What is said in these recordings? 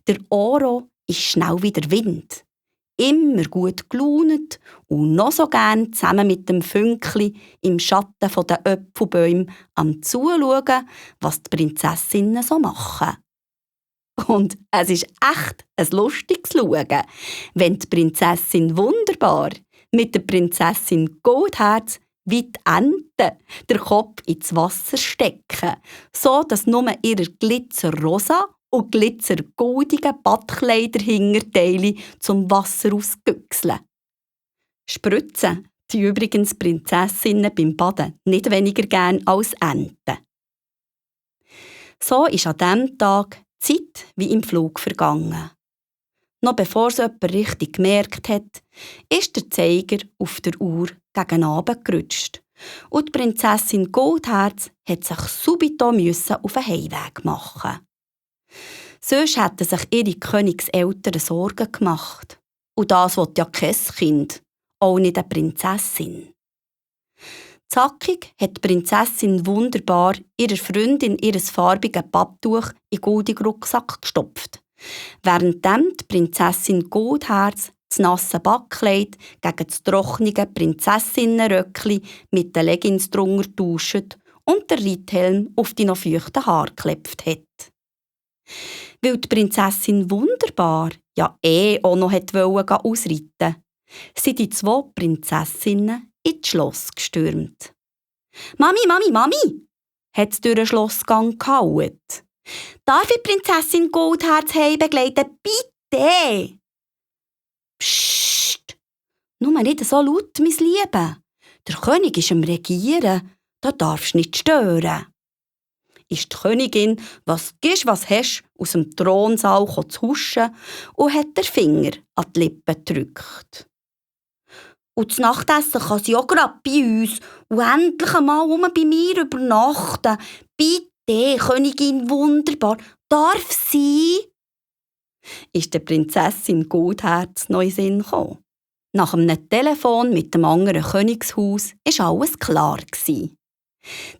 Der Oro ist schnell wie der Wind. Immer gut gelaunt und noch so gern zusammen mit dem Fünkli im Schatten der Äpfelbäume am Zuschauen, was die Prinzessinnen so machen. Und es ist echt ein lustiges Schauen, wenn die Prinzessin Wunderbar mit der Prinzessin Goldherz wie die Ente den Kopf ins Wasser stecken, so dass nur ihre glitzerrosa und glitzergoldige Badkleider-Hinterteile zum Wasser ausgüchseln. Spritzen die übrigens Prinzessinnen beim Baden nicht weniger gern als Enten. So ist an diesem Tag die Zeit wie im Flug vergangen. Noch bevor es jemand richtig gemerkt hat, ist der Zeiger auf der Uhr gegen Abend gerutscht. Und die Prinzessin Goldherz hat sich subito auf den Heimweg machen. Sonst hätten sich ihre Königseltern Sorgen gemacht. Und das will ja kein Kind, auch nicht eine Prinzessin. Zackig hat die Prinzessin Wunderbar ihrer Freundin ihr farbiges Papptuch in den goldigen Rucksack gestopft, währenddem die Prinzessin Goldherz das nasse Backkleid gegen das trockene Prinzessinnenröckli mit den Leggings drunter tauscht und den Reithelm auf die noch feuchten Haare geklebt hat. Weil die Prinzessin Wunderbar ja auch noch ausreiten wollte, sind die zwei Prinzessinnen ins Schloss gestürmt. «Mami, Mami, Mami!» hat es durch den Schlossgang gehauen. «Darf ich Prinzessin Goldherz begleiten? Bitte!» «Psst! Nur nicht so laut, mein Liebe. Der König ist am Regieren, da darfst du nicht stören.» Ist die Königin, was gibst, was hast, aus dem Thronsaal zu huschen und hat den Finger an die Lippen gedrückt. Und das Nachtessen kann sie auch gerade bei uns und endlich einmal bei mir übernachten. Bitte, Königin Wunderbar, darf sie? Ist der Prinzessin Goldherz noch in den Sinn gekommen. Nach einem Telefon mit dem anderen Königshaus war alles klar.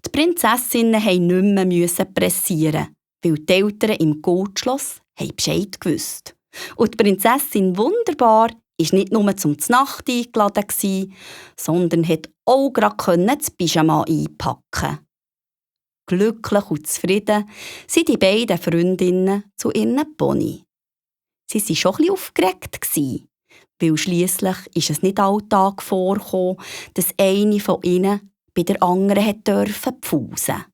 Die Prinzessinnen mussten nicht mehr pressieren, weil die Eltern im Goldschloss Bescheid gewusst. Und die Prinzessin Wunderbar war nicht nur zum Znacht eingeladen, sondern konnte auch gerade das Pyjama einpacken. Glücklich und zufrieden sind die beiden Freundinnen zu ihren Pony. Sie waren schon ein bisschen aufgeregt, weil schliesslich ist es nicht alltag vorgekommen, dass eine von ihnen bei der anderen pfusen.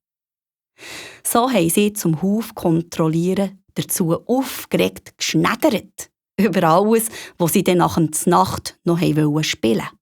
So haben sie zum Hof kontrollieren dazu aufgeregt geschnädert über alles, was sie dann nach der Nacht noch spielen wollten.